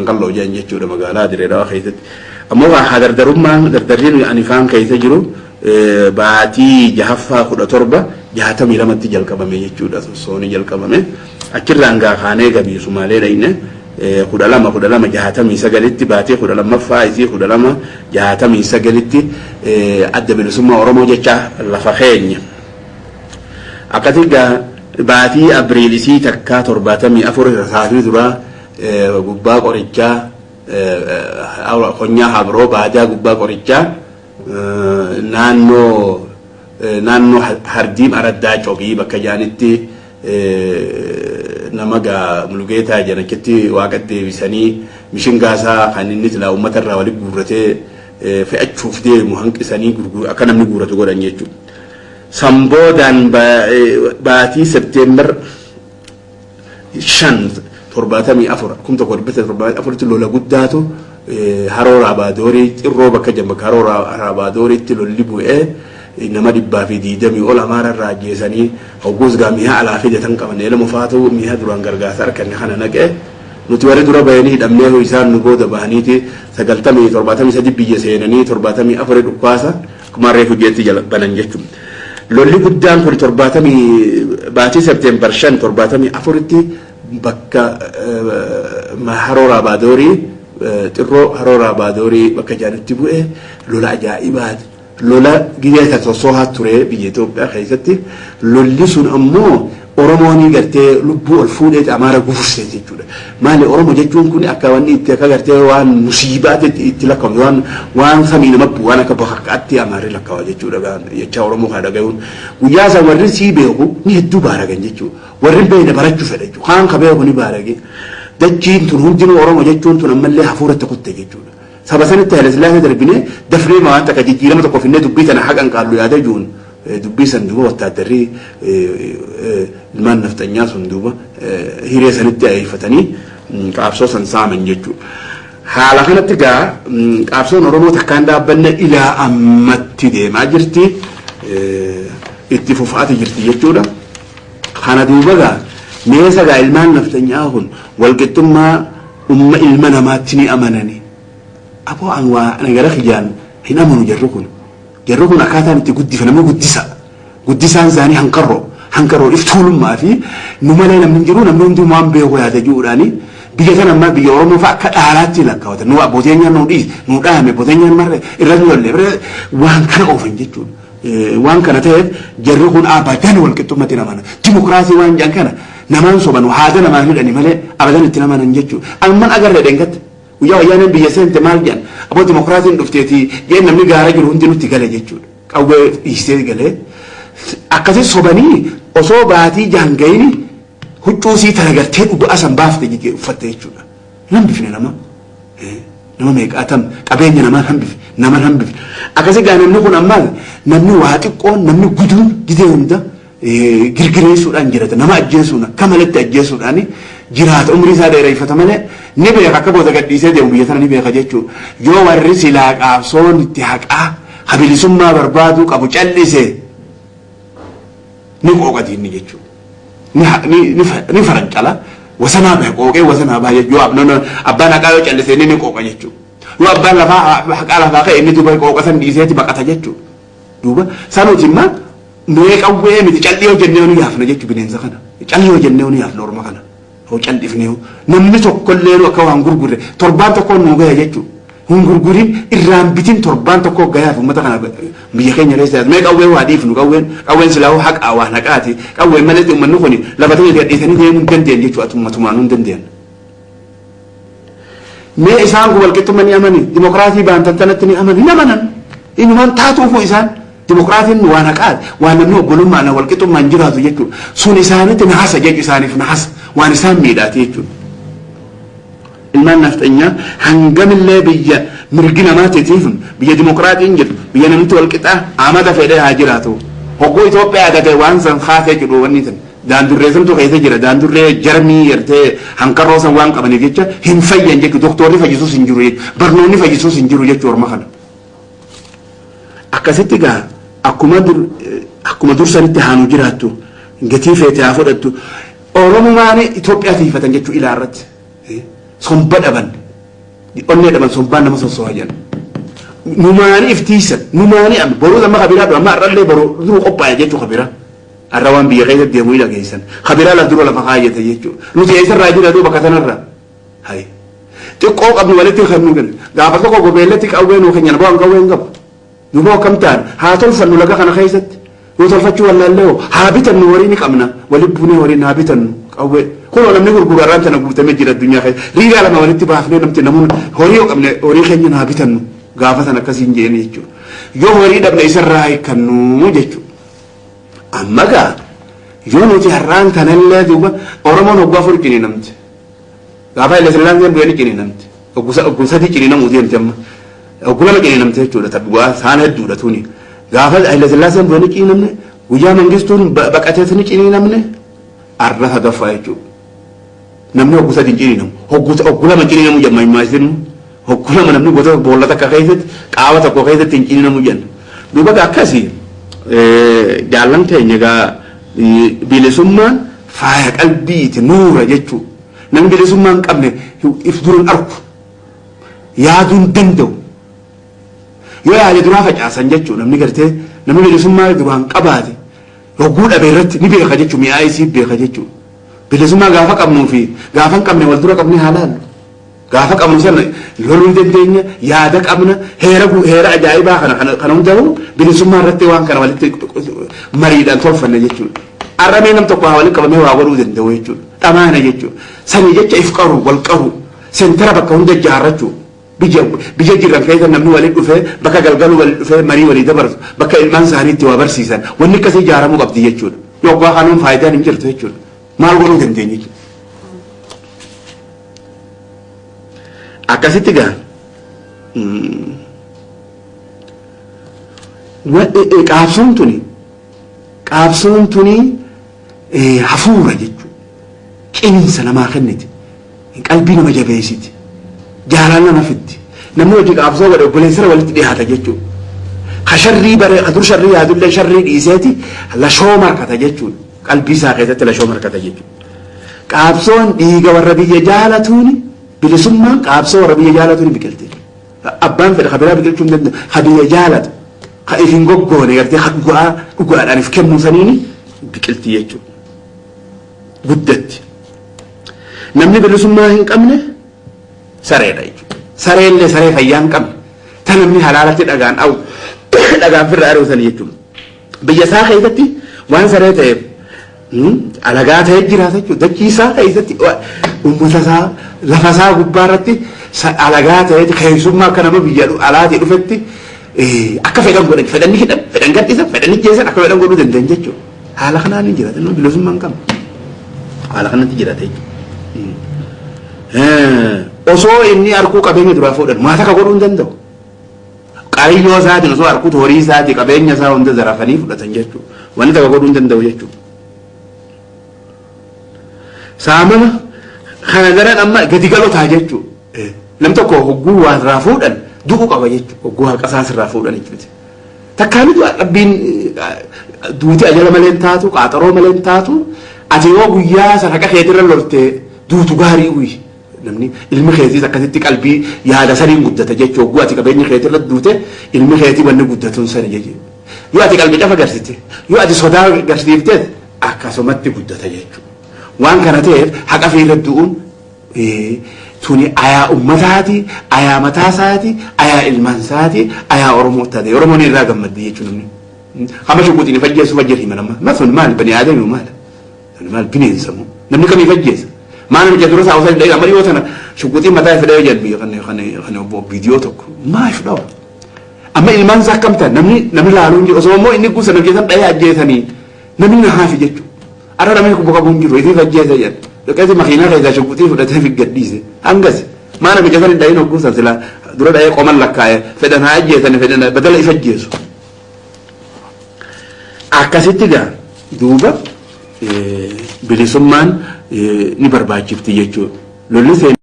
Afran Qalloo jedhan jechuudha magaalaa Dirree Dhawaa keessatti. Ammoo haa dardarummaan dardarriin ani faan keessa jiru baatii jahaffaa 1762tti jalqabame jechuudha, sossoonii jalqabame. Achirraan gaa kaanee gabii Sumaalee dhayne 12 12 69tti, baatii 12ffaa isii 12 69tti Adda Bilisummaa Oromoo jecha lafa keenya. Akkasii gaa baatii Abriil isii takkaa 74 rasaasni duraa gubbaa qorichaa, konyaa Habroo baadaa gubbaa qorichaa, naannoo Hardiim Araddaa Cobii bakka jaanitti nama gaa Mulugeetaa jedhan achitti waaqa deebisanii, mishingaasaa kan inni silaa uummata irraa walitti guurratee fe'achuuf deemu hanqisanii akka namni guurratu godhan jechuudha. San boodaan baatii Septeembar 5 74, 1974tti lola guddaatu Haroo Raabaadorii, Xirroo bakka jedhamu, bakka Haroo Raabaadooriitti lolli bu'ee nama 120 ol Amaara irraa ajjeesanii. Hogguus gaa mi'a alaa fidatan qaban, elama faatu mi'a duraan gargaarsa arganne kana naqee, nuti warri dura bahanii hidhamnee, isaan nu booda bahaniiti 90 73 biyya seenanii 74 dhukkaasa akkuma reefu jeetti jala banan jechuudha. Lolli guddaan kun 70, baatii Septeembar 5 74tti bakka Haroo Raabaadorii, Xirroo Haroo Raabaadorii bakka jaanitti bu'e lola ajaa'ibaati. Lola gidee sossoohaa ture biyya Itoophiyaa keessatti. Lolli sun ammoo Oromoon gartee lubbuu ol fuudhee Amaara gufurse jechuudha. Maali, Oromo jechuun kun akka wanni itti akka gartee waan musiibaatti itti lakkaa'u, waan samii nama bu'u, waan akka bakakkaatti Amaarri lakkaa'a jechuudha jecha Oromoo kana dhagayuun. Guyyaa san warri sii beeku ni hedduu baaragan jechuudha. Warri hin beekne barachuu fedha jechuudha. Kaan ka beeku ni baarage. Dachiin tun hundinuu Oromo jechuun tun ammallee hafuuratti kutte jechuudha. Saba sanitti Haile Sillaasee darbinee dafnee waan takka jijjiirama tokko finnee dubbii tana haqan qaallu yaada jiruun, dubbii san duuba wattaaddarri ilmaan nafxanyaa sun duuba hiree sanitti ayeeffatanii qaabsoo san saaman jechuudha. Haala kanatti gaa qaabsoon Oromoo takkaan dhaabbanne ilaa ammatti deemaa jirti. Itti fufaati jirti jechuudha. Kana duuba gaa meesa gaa ilmaan nafxanyaa kun walqixxummaa umma ilma namaatti ni amanani. Aboo, an waa ana gara kiyyaan hin amanu jarri kun. Jarri kun akkaataan itti guddifa namni guddisa. Guddisaan isaanii hanqarroo. Hanqarroo iftuulummaa fi nu malee namni hin jiru, namni hunduu waan beeku yaada jiruudhaani biyya kana ammaa biyya Oromoo fa'a akka dhaalaatti lakkaawatan. Nu abbooteen nu dhiis nu dhaame, abbooteen marre irra nu lolle waan kana oofan jechuudha. Waan kana ta'eef jarri kun abadan walqixxummatti hin amanan. Dimokiraasii waan jedhan kana namaan soban, haada namaan hidhani malee abadan itti amanan jechuudha. Amman agarre dheengatte. Guyyaa Wayyaaneen biyya seente maal jedhan? Aboo, dimokiraasiin dhufteeti jeen, namni gaara jiru hundi nutti gale jechuudha. Qawwee dhiisee galee. Akkasii sobanii osoo baatii jahan gahini huccuu sii tana gartee dhugaa san baafte jigee uffatte jechuudha. Hin hambifne nama. Nama meeqaatam qabeenya namaan hambifne, naman hambifne. Akkasii gaa namni kun ammaas namni waa xiqqoon namni guduun gizee hunda girgireessuudhaan jirata, nama ajjeesuun akka malatti ajjeesuudhaan jiraata, umrii isaa dheereffata malee ni beeka, akka booda gadhiisee deemu biyya tana ni beeka jechuudha. Yoo warri silaa qaabsoon itti haqaa habilisummaa barbaaduu qabu callise ni qooqa diinni jechuudha. Ni farancala, wasanaa bahe, qooqee wasanaa bahe jechuudha. Yoo abbaan haqaa yoo callise inni ni qooqa jechuudha. Yoo abbaan lafaa haqaa lafaa ka'e inni duuba qooqa san dhiiseeti baqata jechuudha. Duuba sanuuti immoo mee qawwee miti, cal'ii yoo jennee nu yaafna jechuudha bineensa kana. Cal'ii yoo jennee nu yaafna orma kana. Hoo cal'ifnee namni tokkollee nu akka waan gurgurre torbaan tokkoon nu gaya jechuudha. Hin gurgurin, irraan bitin, torbaan tokko gayaaf uummata kana biyya keenya keessa mee qawwee waa dhiifnu, qawween silaa haqaa waan haqaati, qawween malee uummanni kun lafa ta'e gadhiisanii deemuu hin dandeenye jechuudha, ummatumaan hin dandeenye. Mee isaan kun walqixxummaa ni amani, dimokiraasii baantan tanatti ni amani, hin amanan. Inumaan taatuufu isaan dimokiraasiin waan haqaati, waan namni obbolummaan walqixxummaan jiraatu jechuudha. Sun isaanitti nahasa jechuudha, isaaniif nahasa, waan isaan miidhaati jechuudha. Ilmaan nafxanyaa hangamillee biyya mirgi namaatiif, biyya dimokiraatiin jirtu, biyya namni walqixaa amata fedhee haa jiraatu. Hogguu Itoophiyaa agatee waan san kaasee jedhu wanni san daandurree santu keessa jira, daandurree jarmii yartee hankarroo san waan qabaniif jecha hin fayyan jechuudha. Doktorri fayyisuus hin jiru jechuudha. Barnoonni fayyisuus hin jiru jechuudha orma kana. Akkasitti gaa akkuma dur sanitti haanu jiraattu, gatii feete haa fudhattu. Oromumaan Itoophiyaa tiifatan jechuudha ilaa irratti. Somba dhaban. Onnee dhaban sombaan nama sossoha jedhan. Numaanii iftiisan numaanii amma boruu amma kabiraa amma har'allee boruu duruu qophaa'e jechuu kabiraa. Har'a waan biyya keessa deemu hin dhageessan. Kabiraa laf dura lafa kaayyate jechuudha. Nuti eessarraa jira duuba bakka sanarraa. Hayi. Xiqqoo qabnu walitti kan nu kennu. Gaafa tokko gobeellatti qawwee nuu kennan bu'aan qawwee hin qabu. Duuba akkam ta'an haa tolfannu laga kana keessatti. Yoo tolfachuu wallaallee hoo haa bitannu, horii ni qabna. Walitti buunee horiin haa bitannu qawwee. Kunoo namni gurguru har'aan tana guutamee jira addunyaa keessa. Riigaa lama walitti baafnee namti namuun horii yoo qabne horii keenya haa bitannu. Gaafa sana akkasiin jeeni jechuudha. Yoo horii dhabne isarraa hiikkannu jechuudha. Amma gaa yoo nuti har'aan tanallee duuba Oromoon waggaa 4 ciniinamte. Gaafa Haile Sillaaseen bu'ee ni ciniinamte. Ogguu 3 ciniinamuu deemte amma. Ogguu 2 ciniinamte jechuudha. Ta dhugaa saan hedduudha tuni. Gaafa Haile Sillaaseen bu'ee ni ciniinamne. Guyyaa Mangistuun baqatees ni ciniinamne. Arra sadaffaa jechuudha. Namni ogguu 3 hin ciniinamu. Ogguu 2 ciniinamuu jedhama himaa. Hogguu 2 namni gosa boolla takka keessatti, qaawa tokko keessatti hin ciniinamu jenna. Duuba gaa akkasii jaallan keenya gaa bilisummaan faaya qalbiiti, nuura jechuu. Namni bilisummaa hin qabne if dura hin argu. Yaaduu hin danda'u. Yoo yaade duraa facaasan jechuu. Namni gartee namni bilisummaa duraan qabaate hogguu dhabe irratti ni beeka jechuu, mi'aa isii beeka jechuu. Bilisummaa gaafa qabnuu fi gaafa hin qabne wal dura qabnee haa laallu. Gaafa qabnu sana loluu ni dandeenya, yaada qabna, heera heera ajaa'ibaa kana kana hundaa'u bilisummaa irratti waan kana walitti mariidhaan tolfanna jechuudha. Har'a mee nam tokko haa walitti qabamee waa godhuu danda'u jechuudha. Dhamaana jechuudha. Sanii jecha if qaru, wal qaru, sentara bakka hunda ijaarrachuu. Biyya jiran keessa namni walitti dhufee bakka galgaluu walitti dhufee marii walii dabarsu, bakka ilmaan isaanii itti waa barsiisan, wanni akkasii ijaaramuu qabdi jechuudha. Yoo abbaa kanuun faayidaan hin jirtu jechuudha. Maal godhuu dandeenya jechuudha. Akkasitti gaa qaabsoon tuni hafuura jechuudha. Qinsa namaa kenniti. Qalbii nama jabeessiti. Jaalala nama fiddi. Namni hojii qaabsoo godhe obboleessara walitti dhiyaata jechuudha. Ka sharrii bare, ka dur sharrii yaadullee sharrii dhiiseeti lashoo markata jechuudha. Qalbii isaa keessatti lashoo markata jechuudha. Qaabsoon dhiiga warra biyya jaalatuuni, bilisummaan qaabsoo warra biyya jaalatuuni biqilti. Abbaan fedhe ka biraa biqilchuu hin danda'u. Ka biyya jaalatu, ka if hin goggoone gartee ka dhugaa dhugaadhaan if kennuu saniini biqilti jechuudha. Guddatti. Namni bilisummaa hin qabne sareedha jechuudha. Sareellee saree fayyaa hin qabne. Ta namni halaalatti dhagaan dha'u, dhagaan firra ari'u sani jechuudha. Biyya isaa keessatti waan saree ta'eef alagaa ta'ee jiraata jechuudha. Dachii isaa keessatti, uummata isaa, lafa isaa gubbaa irratti alagaa ta'ee keessummaa akka nama biyya alaatii dhufetti akka fedhan godhan, fedhan ni hidhan, fedhan gadhiisan, fedhan ni jeessan, akka fedhan godhuu danda'an jechuudha. Haala kanaan ni jiraata. Namni bilisummaa hin qabne. Haala kanatti jiraata jechuudha. Osoo inni arguu qabeenya duraa fuudhan maa takka godhuu hin danda'u. Qariyyoo isaatiin osoo arguutu horii isaatii qabeenya isaa hunda zarafanii fudhatan jechuudha. Wanni takka godhuu hin danda'u jechuudha. Saamama kana daran amma gadi galotaa jechuudha. Nam tokko hogguu waa irraa fuudhan du'uu qaba jechuudha. Hogguu haqa isaas irraa fuudhan jechuudha. Takkaa miti Rabbiin duuti ajala malee hin taatu, qaaxaroo malee hin taatu. Ati yoo guyyaa san haqa keetirra loltee duutu gaarii uyi. Namni ilmi keetiis akkasitti qalbii yaada saniin guddata jechuudha. Hogguu ati qabeenya keetirra duute ilmi keetii wanni guddatuun sani jechuudha. Yoo ati qalbii cafa garsite, yoo ati sodaa garsiifteet akkasumatti guddata jechuudha. Waan kana ta'eef haqa fiirra du'uun tuni ayaa ummataati, ayaa mataa isaati, ayaa ilmaan isaati, ayaa Oromoo taate. Oromoon irraa gammaddi jechuudha namni. Hamma shukuutiin fajjeessu fajjeessu himan amma. Ma sun maal bani aadami maal? Sun maal bineensa moo? Namni kamii fajjeessa? Maal namicha dura isaa osoo hin dha'in amma dhiyoo tana shukuutiin mataa fedhee jedhu biyya kan kan kan obbo viidiyoo tokko. Maal dhawu? Amma ilmaan isaa akkam ta'an namni laaluu hin jiru. Osoo immoo inni guusa namni san dha'ee ajjeesanii namni na haafi jechuudha. Arra namni kubba qabu hin jiru. Ifii fajjeessa jedha. Dhaqeeti makiinaa keessaa shukuutii fudhatee fi gadhiise. Hangas. Maa namicha san hin dha'in hogguu san silaa dura dha'ee qoman lakkaa'e fedhan haa ajjeesani fedhan badala ifa ajjeesu. Akkasitti gaa duuba bilisummaan ni barbaachifti jechuudha. Lolli seenaa.